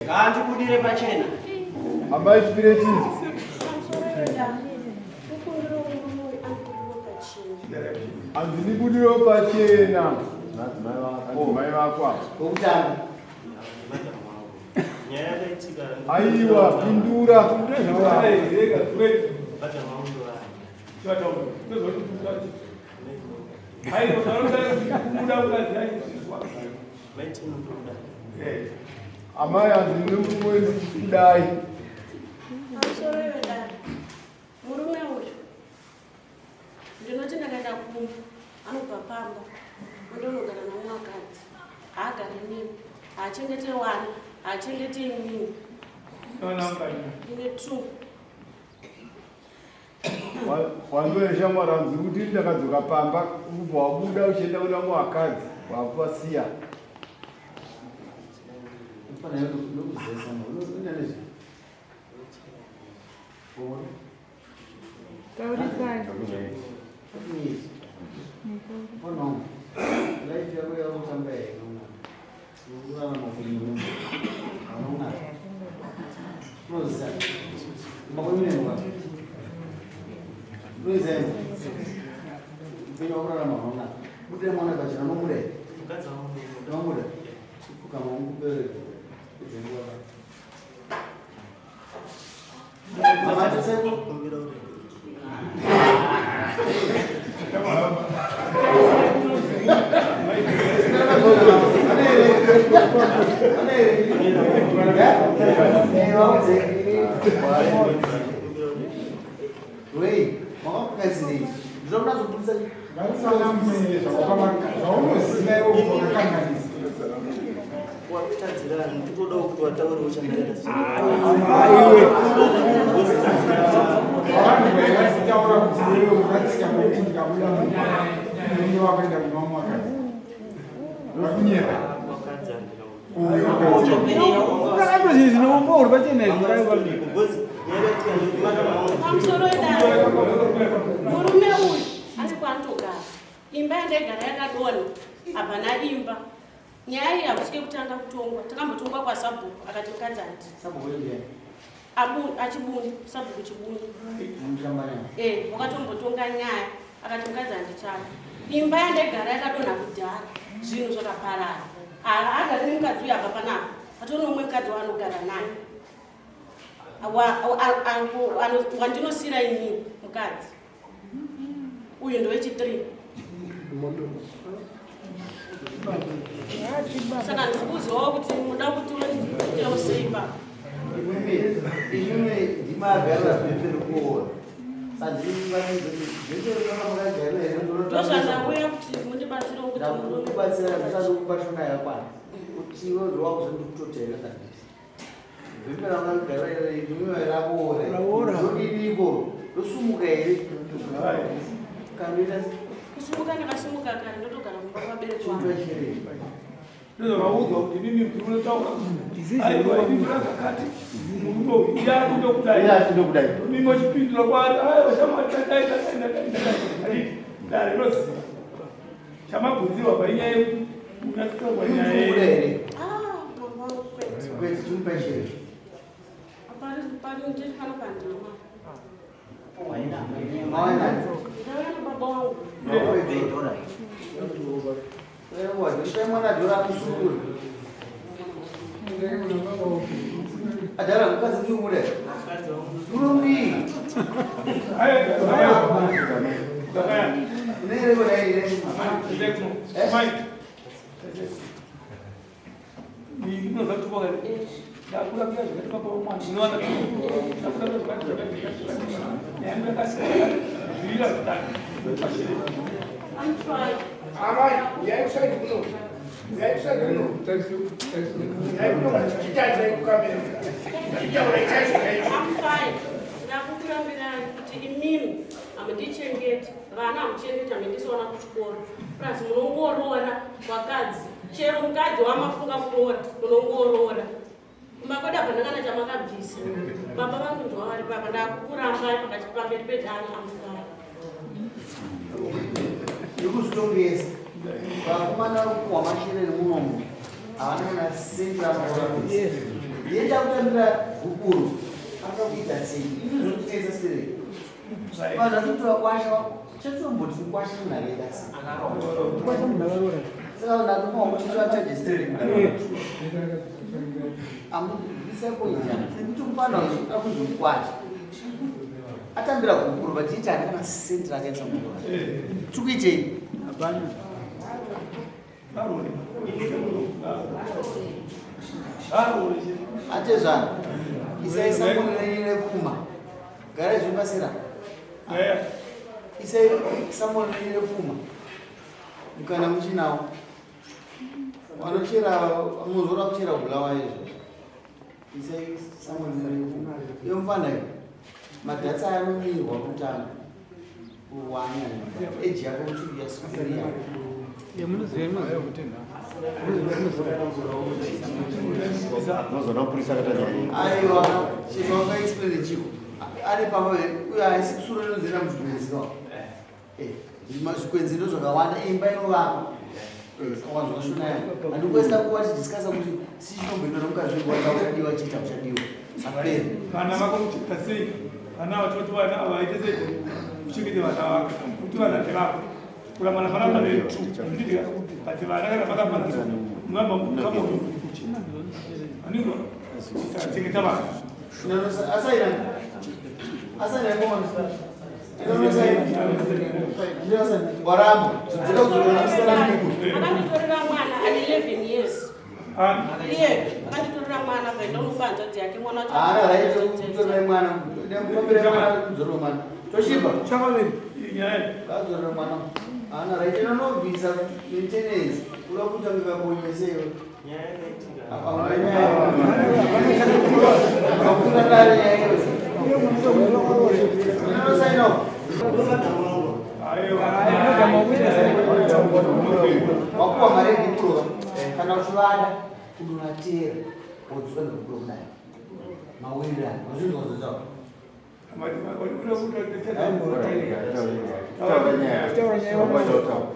Ngaandibudire pachena. Amai Chipireti. Hanzi ndibudirewo pachena. Madzimai vako apa. Kokutanga. Aiwa, pindura. Amai hanzi ndine murume kudai. Pamusoro wedare, murume uyu ndinoti ndakaenda kumba anobva pamba ondonogara namumwe akadzi haagari nini haachengete wana haachengete inini ndine two. Wanzwa shamwari hanzi kuti ndakadzoka pamba ubva wabuda uchienda kuna mukadzi wapasiya. Taurisai. Life yako yakutamba here unorarama upenyu hauna unoziva makuinemwa unoziva upenyu wakurarama hauna budira mwana pachena unomuda here unomuda kama ungupere dzenguva Zvaunoziva iwe wakakanganisa. Wakutadzirani ndikodawo kuti wataurewo chandakaita. Aiwe. Vanhu vaivasitaura kuti iwewe ukatsika kuti ndikabuda mumba unenge wakuenda kuna mumwe akadzi. Vakunyepa. Pamusoro wedare, murume uyu ari kwaanotogara imba yandaigara yakadonha hapana imba. Nyaya iyi hakusike kutanga kutongwa, takambotongwa kwasabhuku akati mukadzi handi achibuni sabhuku chibuni eh wakatombotonga nyaya akati mukadzi handichada. Imba yandaigara yakadonha kudhara, zvinhu zvakaparara. Haagari nemukadzi uyu apa panapa, atone umwe mukadzi waanogara naye wandinosira inini mukadzi uyu ndewechi3. Saka ndikuzivawo kuti muda kuti uitewo sei papa. Imwe ndimagarira zvepfere kuona. Ndozvandauya kuti mundibatsirewo kuti murume Ndakubatsira ndisati kupashona yakwana. Kuti iwe ndowakuzondikutotera kabisa. Vhimbe rakagara rimwe rakuora. Ndodiniko? Ndosumuka here? Kandoita kusumuka ndakasumuka kare ndotogara kumba kwabereki vangu. chimba chere. Ndozvavaudzwa kuti inini munotaura aiwa ini ndakati murume uyu iye atindokudai. Iye atindokudai. Mimi wachipindura kwaari aiwa shamwari tadai tadai tadai tadai. Adii dare roziva. Chamabvunzirwa painyaya yekuti unatitaurwa nyaya Chimbuda ye here? Ah, mambo wangu kwete. Kwete chimba chere. Pari pari ndiri pano pandima. Mawana. Ndauya nababa wangu. Mwana dhora kusukura. Adhara mukadzi ndiumuda. Unomudii? Unoere kudai here? I'm trying. Amai, uyai kuside kuno. Uyai kuside kuno. Uyai kuno chitarirai kukamera. Chitaurai chaizvo chaizvo. I'm fine. Ndakukurambirai kuti imimi hamundichengeti, vana hamuchengeti, hamundisoona kuchikoro. Plus munongoroora vakadzi. Chero mukadzi wamafunga kuroora, munongoroora. Kumba kwedu hapana kana chamakabvisa. Baba vangu ndivo vari papa, ndakukurambai pakati pamberi pedare. I'm fine. Ndikuzvitongesa. Vakomana vari kupuhwa mashereni munomu havana kana sendi ramaora. Yeta kutambira gupuro. Akakuita sei? Izvi zvinotinetsa sei? Vanhu vatotora kwasha, chatomboti kwasha munhu akaita sei? Kwasha munhu akaroora. Saka vanhu vatofunga kuti tivachaje sterek. Amubvisa point yana. Kuti mufana uyu akuzokwasha. Atambira gupuro but ichi haana kana cent raakaisa mugupuro. Tikuitei? Hapana. Atezvana. Isai sango renyu repfuma. Garai zviri pasera. Isai sango renyu repfuma. Mukana muchinawo. Vanochera muzora kuchera Bulawayo izvo. Isai sango renyu repfuma. Iyo mufana iyo. Madhatsi aya anomirwa kutanga. Kuwanya. Eji yako kuti yasukiriya. Aiwa, chero wanga explain chiko. Ari pamba uyo haisi kusuro inozoenda muzvikwenzi ka. Eh, zvikwenzi ndo zvakawanda imba inovakwa. Wanzwa shona yayo. Handikuesta nguva tichidiscussa kuti si chinomboitwa nomukadzi wekuwata uchadiwa chiita uchadiwa. Aperi. Vana vako kuchengeta sei? Vana vachoti vana ava vaite sei? Uchengete vana vako. Kuti vana ndevako. Kuramba vana vane two. Ndidya. But vana kana vakafana so. Mungamba mukamoto kuchengeta. Anizwa? Saka chengeta vana. Asaina. Asaina ngoma msana. Waramba. Zvoda kuzoona musikana muduku. Akanditorera mwana ane 11 years. Iye akanditorera mwana, akaenda unopa hanzvadzi yake mwana wacho. Haana right kutorera mwana. Mufambire mwana kudzorera mwana. Toshiba. Chakaviri. Nyaya. Kadzorera mwana. Haana right inonobvisa maintenance. Kuda kuita ngakabonye seyo. Nyaya yakaitika. Hauna nyaya. Hakuna dare nyaya iyo. Unosaina. Aiwa. Wakuwa mari yegupuro kana uchivada kundovatera wodzoka negupuro kudai mawirirano wazvinzwa zvotaura.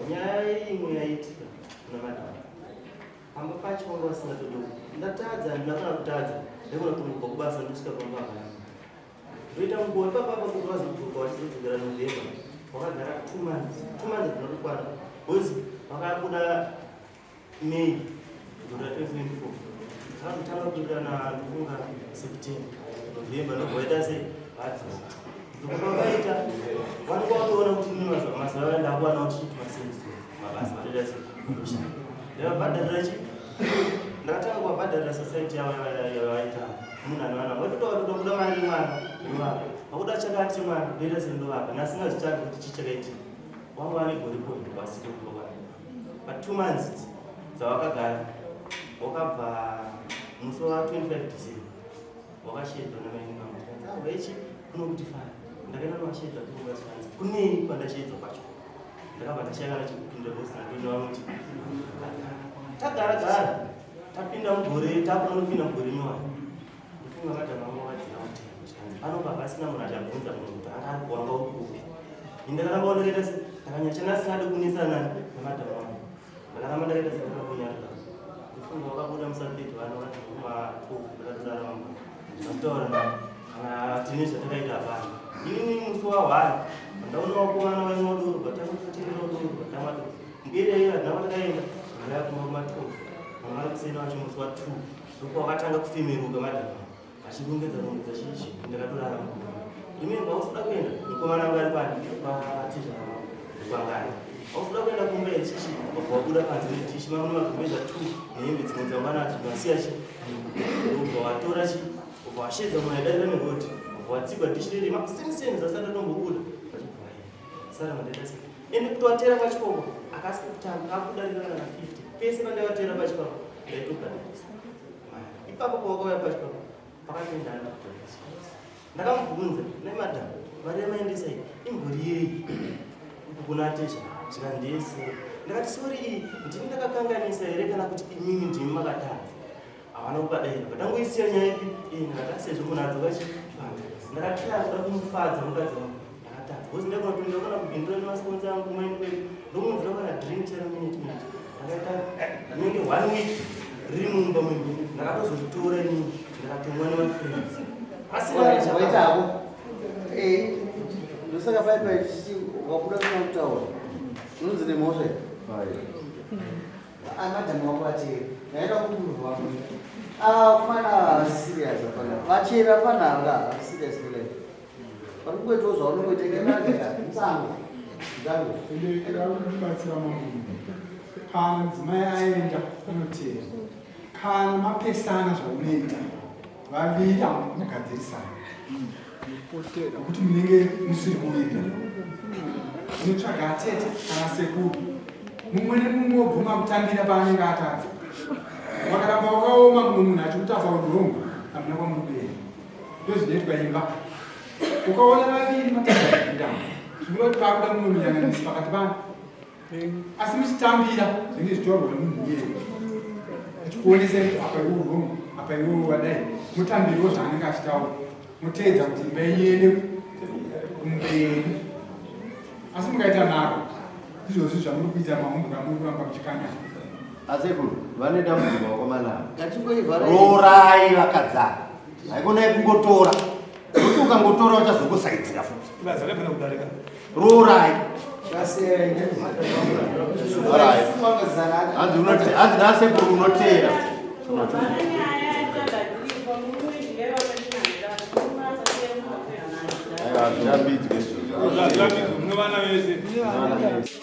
Nyaya imwe yaitika kuna madhamu pamba pacho vanga vasingatodoko. Ndatadza, handina kana kutadza. Ndaigona kutongobva kubasa ndosvika pamba hapana. Ndoita nguva ipapapa kuti vazodzoka vachizodzokera November. Wakagara 2 months, 2 months hadzina kukwana because vakabuda May gore ra2024, vakazotanga kudzokera nandofunga September, November. Ndobva vaita sei? Vadzoka. Kudzoka kwavaita vanenge vatoona kuti ini mazuva aya ndakuwana kuti chiiti mabasa vatoita sei, ndoshanda. Ndavabhadharira chi ndakatanga kuvabhadharira society yavo yavaita. Munhu anovana vaitotaura kuti kuda mari mwana ndovapa, vakuda chakati mwana ndoita sei, ndovapa. Nasingazvitsvaki kuti chii chakaitika. Wanga vane gore point vasike kuva pa 2 months idzi dzavakagara. Wakabva musi wa25 December, wakashedzwa namaini vangu tikanzi ahwechi kunokuti fara. Ndakaenda novashedza kuva tikanzi kunei kwandashedzwa kwacho. Ndakabva ndashaya kana chekupinda bosi nandoni vanoti tagara gara tapinda mugore takuda nopinda mugore nyowani. Ndofunga madhamu vangu vakadzira kutenga chikanzi panopa pasina munhu achabvunza munhu kuti anga ari kuwanga uri kupi. Ini ndakaramba ndakaita se ndakanyachana asingadi kunesana nani namadhamu vangu. Ndakaramba ndakaita se ndakakunyarira. Ndofunga wakabuda musapeti vanhu vakati kuma 12 ndakatodara vangu ndakutaura navo kana tine zvatakaita hapana. Inini musi wa1 ndaona vakomana vaimwa doro, vatangatengera doro, vatamwa doro mberi iyo. Handina kwatakaenda. Ndaya kuma kuma 12 mangwana kuseni wacho musi wa2 ndipo wakatanga kufemeruka madhamu vachirongedza rongedza chichi. Ndakatorara. Remember, ausuda kuenda mukomana wangu ari pani patizha kwangari, ausuda kuenda kumba here chichi. Wabva wabuda panze nedhishi mamwe magumbeza 2 nehembe dzimwe dzawanadzo wasiya chi ubva watora chi ubva washedza munhu aidarika nerodi, ubva watsigwa dhishi riri makuseniseni zasati atombobuda vachibva vaenda. Sara mandaita sei? Ende kutovatera pachikoko akasi kutanga kakudarika kana 50 pese pandaivatera pachikoko ndaitobhadharisa mari. Ipapo pawakauya pachikoko pakatoendana kubhadharisa. Ndakamubvunza, "Nai madam, mari yamaendesa iyi imbori yei uku kuna atezha?" Zvikandiyese. Ndakati, "Sorry, iyi ndini ndakakanganisa here kana kuti imimi ndimi makatadza?" Havana kukadaira. Patangoisiya nyaya ipi iyi. Ndakati sezvo munhu adzoka chipanga, ndakataya kuda kumufadza mukadzi wangu. Ndakatadza because ndaigona kuti ndakona kubhindura nemasikonzi angu kumaini kwedu ndomunzira kana drink chero minute minute. Ndakaita inenge one week riri mumba mwembi. Ndakatozoritora inini. Ndakatumwa nemafriends. Waita hako. Eh, ndosaka pai pai tichiti wabuda usina kutaura. Unonzi nemhosva here? Madhamu wako vachera. Ndaida kuburwa wako. Ah, kumana havasi serious hapana. Vachera hapana hanga havasi serious nelife. Vari kungoitawo zvavanongoita ngemanje musango. Musango. Ende kubatsira mambo. Kana mudzimai aenda anoteera. Kana mapesana zvaunoita vaviri hamugadzirisana nokuti munenge musiri kuwirirana. Unotsvaga atete kana sekuru, mumwe nemumwe wobvuma kutambira paanenge atadza. Wakaramba wakaoma mumwe munhu achikuti apa uri wrong, hamuna kwamuri kuenda. Ndozvinoitwa imba. Ukaona vaviri matadza kuwirirana, zvinoreva kuti pakuda mumwe muyananisi pakati pano. Asi muchitambira zvinenge zvichitorwa nemunhu iyeye achikuonesai kuti apa iwe wrong, apa iwe wadai, mutambiriwo zvaanenge achitaura, moteedza kuti imba yenyu iende kumberi. Asi mukaita nharo, izvozvi zvamuri kuita mahumbwe amuri kuramba muchikanya. Asekuru vane dambudziko vakomana ava. Ngatingoivharai. Roorai vakadzana. Haikonai kungotora. Nokuti ukangotora uchazongosaidzira futi. Basa raigona kudarika. Roorai. Alright. Hanzi unote, hanzi nasekuru unoteera. Hapana nyaya yakagadzirwa, murume ndiye vakachinamira, murume asati amuka Aiwa, hazvirambidzwe izvozvo. Hazvirambidzwe, mune vana vese. Vana vese.